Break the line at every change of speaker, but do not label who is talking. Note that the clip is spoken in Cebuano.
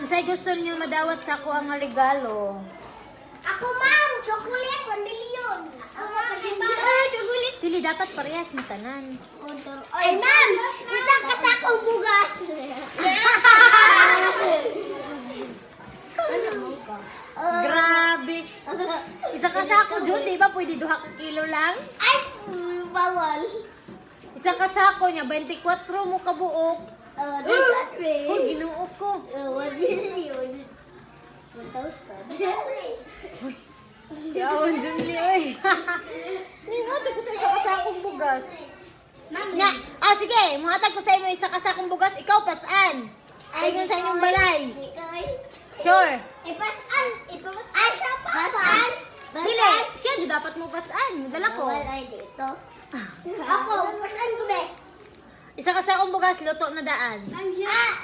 Unsay gusto niyo madawat sa ako ang regalo?
Ako, ma'am, chocolate, 1 million. Ako, ma'am, chocolate.
Dili dapat parehas mo tanan.
Ay, ma'am, isang kasakong bugas.
Grabe. Isa ka sako, Jun, di ba? Pwede 2 ka kilo lang?
Ay, bawal.
Isa ka sako niya, 24 mo kabuok.
That's
Uy, Ginoo ko.
1 million. 1,000.
Yaon, Junli, oy. Nimo, ko sa isa ka sakong bugas. Nya, ah, sige, muhatag ko sa imo isa ka sakong bugas, ikaw pasaan. Ingon sa inyong balay. Sure.
Ipasan! Ipasan sa papa!
Dili, siya jud dapat mo pasaan. Dala ko.
Bawal ay dito. Ako, pasan ko be.
Isa ka sakong bugas, luto na daan.
Ah,